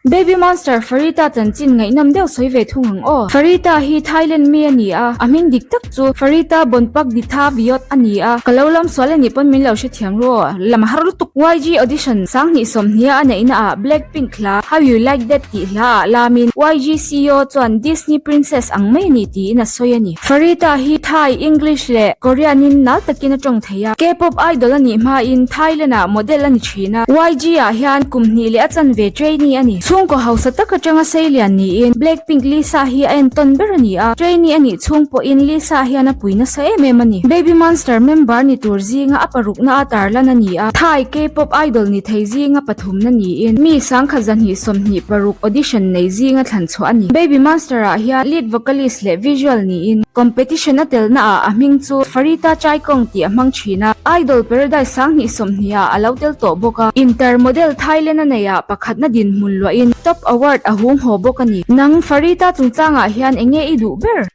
Baby Monster Farita chanchin ngaihnawm deuh sawi ve thung ang aw. Farita hi Thailand mi a ni a, a hming dik tak chu Farita Bonpak Ditha Viot a ni a, ka lo lam sual a nih pawn min lo hrethiam ru aw. Lam har lutuk. YG audition 20 sawmhnih a neihna ah Blackpink hla How You Like That tih hla ah lamin YG CEO chuan Disney Princess ang mai a ni tiin a sawi a ni. Farita hi Thai, English leh Korean in nal takin a tawng thei a, K-pop idol a nih hmain Thailand ah model a ni thin a, YG ah hian kum hnih leh a chanve trainee a ni. Chhungkaw hausa tak atanga seilian niin Blackpink Lisa hi a entawn ber a ni a, trainee a nih chhung pawhin Lisa hian a pui nasa em em a ni. Baby Monster member ni tur zinga a parukna a tarlan a ni a, Thai K-pop idol ni thei zinga pathumna niin mi sangkhat 226 audition nei zinga thlan chhuah a ni. Baby Monster ah hian lead vocalist leh visual niin competition a telna ah a hming chu Farita Chaikong tih a hmang thin a, Idol Paradise 2020 ah a lo tel tawh bawk a, Inter Model Thailand a neih ah pakhatna dinhmun luahin Top Award a hung haw bawk a ni. Nang Farita chungchangah hian enge i duh ber?